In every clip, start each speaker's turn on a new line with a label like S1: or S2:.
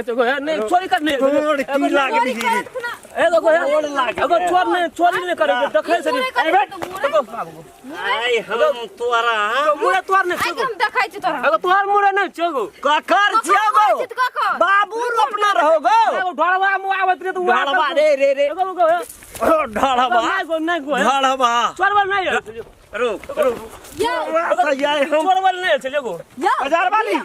S1: छियै हे नहि चोरी कर नहि
S2: तोड़ की
S1: एगो
S2: लागबही
S3: चोरी
S2: रे
S3: करत खुना
S1: एगो हे
S2: गोड़ लागबे।
S1: एगो चोर नहि चोरी नहि करै छै देखै छै
S3: मुरे
S1: एगो
S3: करत मुरे
S1: एगो बाबू
S2: आइ हम तोरा
S1: मुरे तोर नहि
S3: आइ
S1: छौ
S3: के हम देखै छी तोरा
S1: एगो तोहर मुरे नहि छौ गो
S2: ककर छियौ गो
S3: ककर छी तऽ ककर?
S2: बाबू रोपना रहो गो
S1: एगो ढोलवा मुँह आबैत रहे तऽ उएह
S2: ढोलवा रे रे रे
S1: एगो एगो हे
S2: ओ ढोलवा
S1: नहि गो नहि गो हे
S2: ढोलवा
S1: चोरबल नहि आयल छलै
S2: रुक रुक
S3: यौ
S2: तोरा से यार हम
S1: चोरबल नहि आयल छलै गो
S3: यौ
S2: बाजार वाली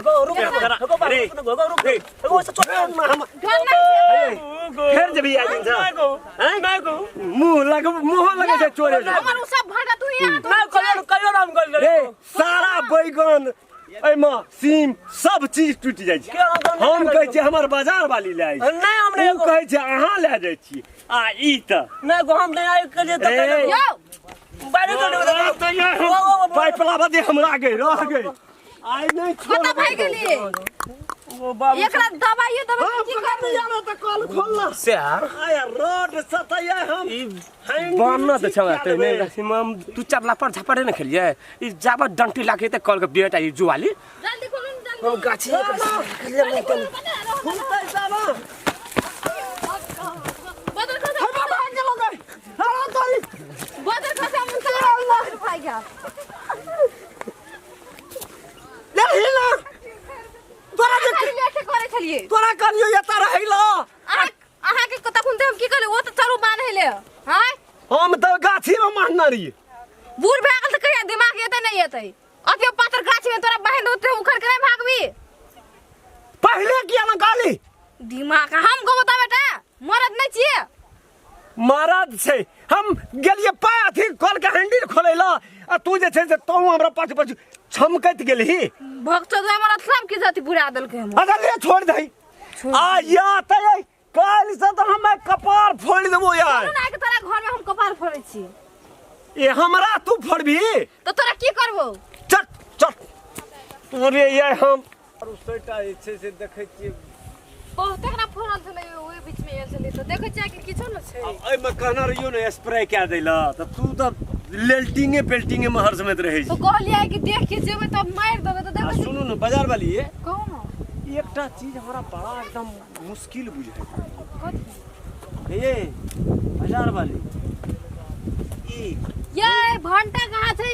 S1: एगो रुक एगो बाबू
S2: रे।
S1: एगो रुक एगो से चोर
S2: हम
S3: डर नहि छै
S2: फेर जब आइ दिन
S1: नहि गो नहि गो
S2: मुंह लग मुंह लगे छै चोरे से।
S3: हमर उ सब भाटा तू यहाँ
S1: नहि कहियो कहियो राम गल
S2: रे सारा बैगन एहिमे सीम सब चीज टूटि जाइ छै हम कहै छियै हमर बाजार वाली लए जाइ
S1: नहि हम
S2: छै
S1: नहि
S2: ओ कहै छै अहाँ लए जाइ छी आ ई तऽ
S1: नहि गो हम नहि आबि गेलियै तऽ
S2: ए।
S3: यौ
S1: बाहर
S2: तऽ पाइपला बदे हमरा गई रह गई आइ नहि
S3: कतऽ
S2: छोड़बै
S3: भागि गेलियै
S1: ओ बाबू
S3: एकरा दबाइयो देबै
S2: हम
S3: की
S2: पकड़
S3: करबै
S2: जानो तऽ कल खोलना
S1: से यार
S2: आया रोड सतैया हम
S1: ई बनना तऽ छौ तऽ नहि रसीमा तू चार लापर झापड़े ने खेलियै ई जाबर डंटी लागे तऽ कल के बेटा ई जुआली
S3: जल्दी खोलू ने जल्दी
S1: हम गाछी
S3: जल्दी खोलू बता रहो
S2: खुलतै साला
S3: बदल खसा
S2: हम भाग गेलो गई हरा तोरी
S3: बदल खसा मुंह से भाग गया
S2: ले हिला तोरा जे
S3: खाली लेटे करे छलिए
S2: तोरा कहलियो एतऽ रहै ला
S3: अहाँ अहाँ के तखन ते हम की कहले ओ तऽ चारू बान्ह ले हां
S2: हम तऽ गाछी में मारने रहियै
S3: बूढ़ भए गेल तऽ कहिया दिमाग एतै नहि एतै अतियो पातर गाछ में तोरा बहन ओते उखड़ के नहीं भागबी
S2: पहिले किया ना गाली
S3: दिमाग हम को बता बेटा मरद नहीं छिए
S2: मरद छै हम गेलियै पा अथी कल के हैंडल खोलै ला आ तू जे छै से तू हमरा पाछू पाछू छमकैत गेलही
S3: भक्त तो हमरा सब की जाति बुरा देलकै हम
S2: अच्छा ले छोड़ दही आ या तऽ काल्हि से तऽ हम कपार फोड़ि देबो यार
S3: ना के तोरा घर में हम कपार फोड़ै छी
S2: ए हमरा तू फोड़बी
S3: तो तोरा की करबो
S2: चल चल तोरे ये हम उसटा जे छै से देखै छियै
S3: बहुते ना फोड़ल छलै ओहि बीच में आयल छलै तऽ देखै छियै कि किछो न छै
S2: आब एहिमे कहने रहियो ने स्प्रे कए दै लए तऽ तू तऽ लेल्टिंगे पेल्टिंगे मे हर समय रहै
S3: तो
S2: छी
S3: कहलियै कि देख के जेबै तब मारि देबै तऽ
S2: आ
S3: देखै छी
S2: सुनू ने बाजार वाली
S3: कहू ने
S2: एकटा चीज हमरा बड़ा एकदम मुश्किल बुझाइ
S3: कथी
S2: हे बाजार वाली ई
S3: ये भंटा कहाँ छै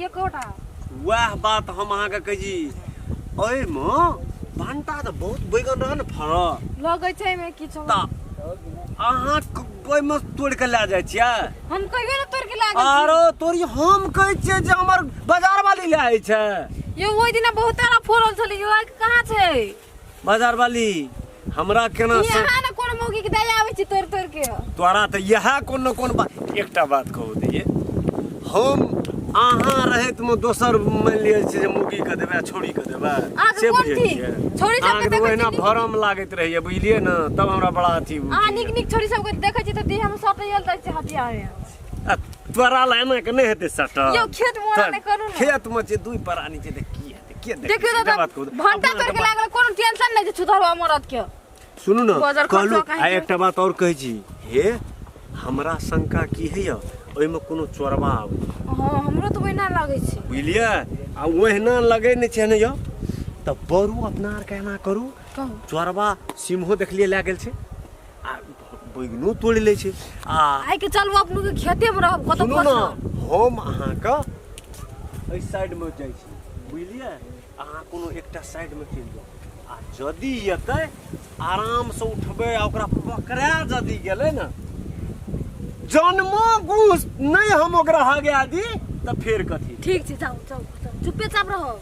S3: एकोटा
S2: वएह बात हम अहाँके कहै छी एहिमे भंटा तऽ बहुत बैगन रहल ने फड़ल
S3: लगै छै एहिमे किछो
S2: तऽ अहाँ ओहिमे तोड़ि कऽ लए जाइ छियै
S3: हम कहियो ने तोड़ के लए गेल
S2: आरो तोरी हम कहै छियै जे हमर बाजार वाली लए जाइ छै
S3: ये ओहि दिना बहुत सारा फोड़ल छलै यो आइ कहाँ छै
S2: बाजार वाली हमरा केना से
S3: यहाँ ने कोनो मौगी के दया आबै छै तोड़ तोड़ के
S2: तोरा तऽ इएह कोन न कोन बात एकटा बात कहू दैये हम अहाँ रहैत मे दोसर मानि लिअ छै जे मौगी के देबै आ छौड़ी के देबै
S3: अहाँके
S2: से
S3: कोन
S2: बुझै
S3: ठीक?
S2: छियै
S3: छौड़ी सबके
S2: अहाँके तऽ
S3: देखै
S2: ओहिना
S3: छी नीक-
S2: भरम लागैत रहैए बुझलियै ने तब हमरा बड़ा अथी
S3: अहाँ नीक नीक छोरी सबके देखै छी तऽ देह मे सटैयल दै छै हटिया मे
S2: आ तोरा लए एना के नहि हेतै सटल
S3: यौ खेत मे ओना नहि करू ने
S2: खेत मे छै दुइ प्राणी छै तऽ की हेतै के देखतै
S3: देखियौ
S2: सीधा
S3: तऽ
S2: बात कहू तऽ।
S3: भंटा
S2: अपना
S3: तोड़ के
S2: तऽ
S3: लागल कोनो टेंशन नहि छै छुतरवा मरद के
S2: सुनू ने
S3: बजर खर्चा
S2: कहलू
S3: काहे
S2: आ
S3: के?
S2: एकटा बात और कहै छी हे हमरा शंका की हैय ओहिमे कोनो चोरबा आबै
S3: हाँ हमरो तऽ ओहिना लगै छै
S2: बुझलियै आ ओहिना लगै नहि छै ने यौ तऽ बरू अपना आरके एना करू
S3: कहू
S2: चोरबा सिमहो देखलियै लए गेल छै आ बैगनो तोड़ि लै छै आ
S3: आइ के चलू अपनो के खेते मे रहब कतौ
S2: सुनू ने
S3: फसब
S2: हम अहाँके एहि साइडमे जाइ छी बुझलियै अहाँ कोनो एकटा साइडमे चलि जाउ आ यदि एतै आरामसँ उठबै आ ओकरा पकड़ा यदि गेलै ने जन्मो घूस नहि हम ओकरा हगा दी तऽ फेर कथी
S3: ठीक छै जाउ जाउ जाउ चुपे चाप रहो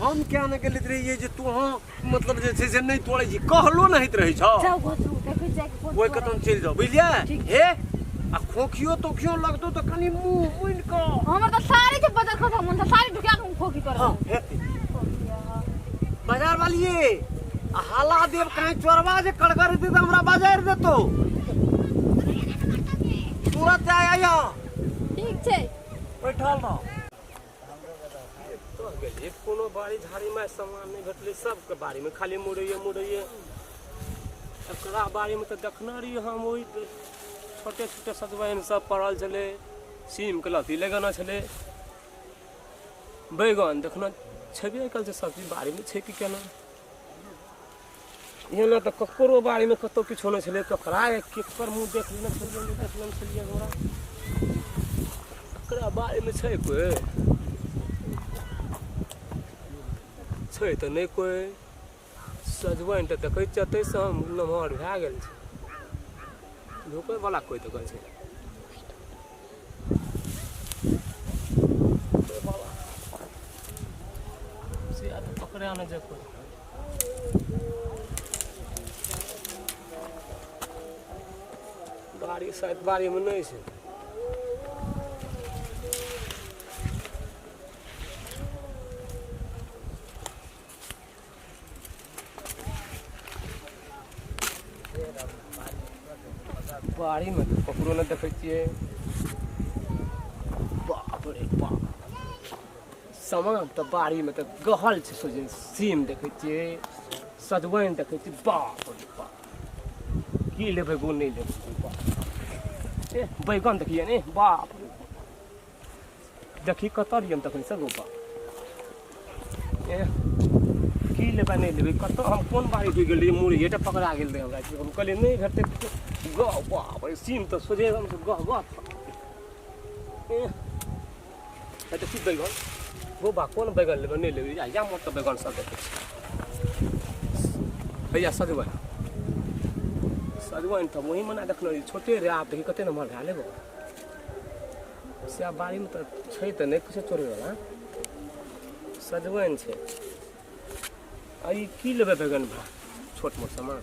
S2: हम क्या ने गेलित रहियै जे तू हाँ मतलब जे छै से नहि तोड़ै छी कहलो नहि होइत रहै छौ
S3: जाउ घसू देखै जाइ के कोन
S2: ओहि कतन चलि जाउ बुझलियै
S3: ठीक।
S2: हे आ खोखियो तोखियो लगतौ तऽ कनि मुँह मुनि कऽ
S3: हमर तऽ साड़ी के बदल खसा मन तऽ साड़ी ढुका के खोखी करब
S2: हँ हेतै बाजार वालिये आ हाला देव कहीं चोरबा जे कड़कड़ हेतै तऽ हमरा बाजार देतो तुरंत आय आया
S3: ठीक छै
S2: बैठल रह
S1: गेलियै कोनो बाड़ी झाड़ीमे सामान नहि भेटलै सबके बाड़ीमे खाली मुरैये मुरैये एकरा बाड़ीमे तऽ देखने रहियै हम ओहि छोटे छोटे सजमनि सब पड़ल छलै सीमके लत्ती लगेने छलै बैगन देखना छेबे कयल छै सब्जी बाड़ीमे छै कि केना एना तऽ ककरो बारेमे कतहु किछो नहि छलै। ककरा केकर मुँह देख लेने छलियै, नहि देख लेने छलियै हमरा। एकरा बारेमे छै कोइ? छै तऽ नहि कोइ। सजमनि तऽ देखै छियै एतहिसँ हम नमहर भए गेल छै। ढुकैवला कोइ देखै छै? से तऽ पकड़ै नहि छै कोइ। बाड़ी शायद बाड़ीमे नहि छै। बाड़ीमे तऽ ककरो नहि देखै छियै। बाप रे बाप, सामान तऽ बाड़ीमे तऽ गहल छै। सोझे सीम देखै छियै, सजमनि देखै छियै। बाप रे बाप, की लेबै गो, नहि लेबै? बाप ए, बैगन देखियै ने। बाप रे, देखी कतऽ रहियै हम तखन से गो। बाप ए, की लेबै, नहि लेबै? कतऽ हम कोन बाड़ी ढुकि गेलियै? मुरही टा पकड़ा गेल रहै हमरा। हम कहलियै नहि भेटतै गह। बाप रे, सीम तऽ सोझे हम गह गह। ए देखी बैगन गो। बा, कोन बैगन लेबै, नहि लेबै? या या मोट बैगन सब देखै छी। भैया, सजमनि, सजमनि तऽ वही मना देखने रहियै, छोटे रहै। आब देखी कते नमहर भए गेलै। से आब बाड़ीमे तऽ छै तऽ नहि किछो तोड़ैवला। सजमनि छै आ ई की लेबै बैगन? भा, छोट मोट सामान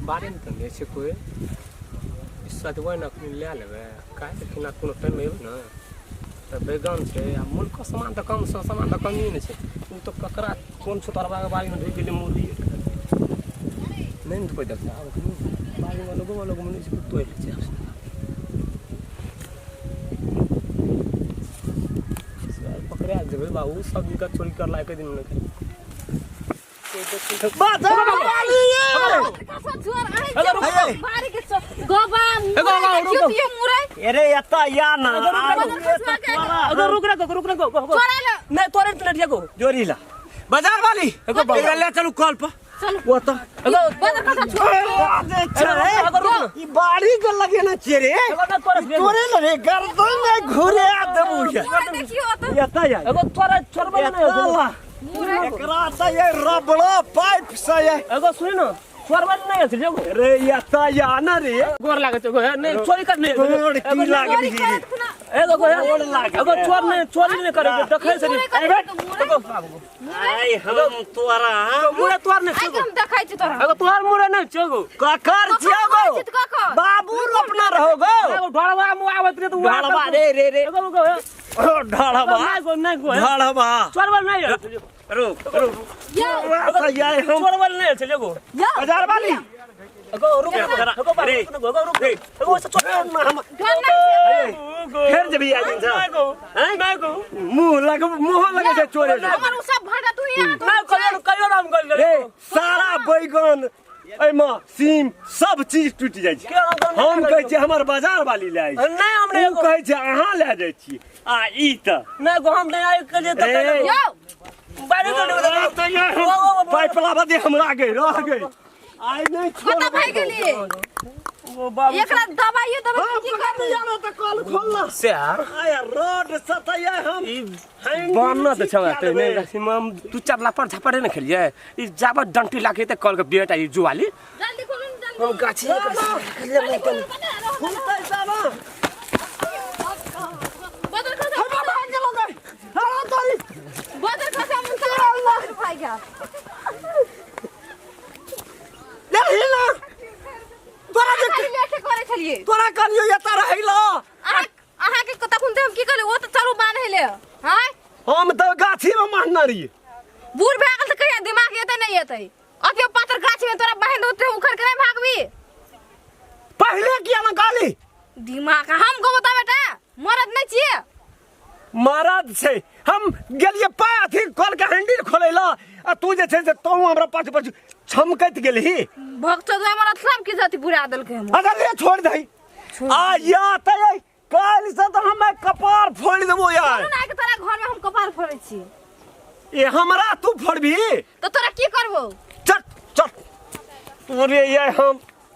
S1: बाड़ीमे तऽ नहि छै कोइ। ई सजमनि अखनी लए लेबै, काल्हि खिना कोनो टाइममे अयबै ने तऽ। बैगन छै आ मुल्कक सामान तऽ कम सामान तऽ कमी नहि छै। ओ तऽ ककरा कोन छुतरबाके बाड़ीमे ढुकि गेलै मुरली, नहि ने कोइ देखतै। आब एखनी बाड़ीमे लोगो लोगोमे नहि छै, तोड़ि लै छै। आब पकड़ा जेबै बाबू, सब दिनका चोरी करला एक दिन नहि।
S2: अरे एता या ना।
S1: अगर रुक ना, रुक ना, नहीं तोरे नहीं गो।
S2: जोरी ला बाजार वाली, एकरा ले चलू कल पर।
S3: चलू।
S2: वो तो ई बाड़ी के लगे ना चेरे तोरे लरे गर्दन में घुरे आ देबू। एता या
S1: एगो तोरे छोड़बे नहीं।
S2: एकरा त ये रबड़ो पाइप से ये
S1: एगो सुन ना, छोड़बे नहीं আছে एगो।
S2: रे एता या ना रे।
S1: गोर लागे छै गो, नहीं चोरी कर नहीं।
S2: गोर की लागबी?
S1: एगो गो एगो चोर नहीं, चोरी नहीं करे देखै छै। एगो
S2: आई हम तोरा
S1: मुरे तोर नहीं
S3: छै, हम देखै छी तोरा।
S1: एगो तोहर मुरे नहीं छै गो।
S2: ककर छियो गो बाबू? रोपना रहो गो।
S1: एगो ढोलवा मुँह आवत रे। तू
S2: ढोलवा रे रे रे।
S1: एगो गो
S2: ढोलवा
S1: नहीं गो, नहीं गो
S2: ढोलवा
S1: चोरबल नहीं।
S2: रुक रुक यार, हम
S1: चोरबल नहीं छै एगो।
S2: बाजार वाली
S1: एगो रुक एगो
S2: रे
S1: एगो रुक एगो से चोर
S2: हम फेर जबी आ दिन
S1: नहीं गो, नहीं गो।
S2: मुंह लग मुंह लगे छै चोरे।
S3: हमर उ सब भाड़ा तू यहाँ
S1: नहीं, कहियो कहियो नाम कर
S2: रे। सारा बैगन एहिमे सीम सब चीज टूटि जाइ छै। हम कहै छियै हमर बाजार वाली लए जाइ छै।
S1: नहीं, हम नहीं।
S2: ओ कहै छै अहाँ लए जाइ छी आ ई तऽ
S1: नहीं गो, हम नहीं आइ के लिए तऽ
S3: यौ
S1: बारी तो
S2: पाइप लाबऽ दे हमरा। गई रह गई आइ नहि छोड़।
S3: कतऽ भागि गेली?
S1: ओ बाबू,
S3: एकरा दबाइयो देबै की करबै?
S2: जाना तऽ कल खोलना
S1: से
S2: आया रोड सतैया हम
S1: बनना तऽ छौ तऽ नहि रसीमा। हम दू चार लापड़ झापड़े ने खेलियै। ई जाबर डंटी लागे तऽ कल के बेटा ई जुआली।
S3: जल्दी खोलू ने, जल्दी।
S1: हम गाछी
S3: जल्दी खोलू,
S2: खुलतै जाना।
S3: बदल खसा,
S2: भाग गेलो गई हरा तोरी।
S3: बदल खसा, हम सारा भाग गया।
S2: ले हिला तोरा।
S3: खाली लेके करे छलियै।
S2: तोरा कहलियो एतऽ रहै ला।
S3: अहाँ अहाँके तखन तऽ हम की कहलियै? ओ तऽ चलू बान्है ले हाय।
S2: हम तऽ गाछी में मारने रहियै।
S3: बूढ़ भए गेल तऽ कहिया दिमाग एतै नहि एतै? अते पातर गाछी में तोरा बहिन ओते उखड़ के नहि भागबी।
S2: पहिले किया ना गाली?
S3: दिमाग हम गो बता बेटा, मरद नहि छियै?
S2: मरद छै। हम गेलियै पा अथी कल के हैंडल खोलै ला आ तू जे छै से तू हमरा पाछू पाछू छमकैत गेलही।
S3: भक्त हमरा सब किछु अथी बुरा देलकै हमर।
S2: अच्छा ले, छोड़ दही आ या तऽ काल्हि से तऽ हम कपार फोड़ि देबो यार।
S3: चलू ने, आके तोरा घर में हम कपार फोड़ै छी।
S2: ए, हमरा तू फोड़बी?
S3: तऽ तोरा की करबो?
S1: तोरे ये हम।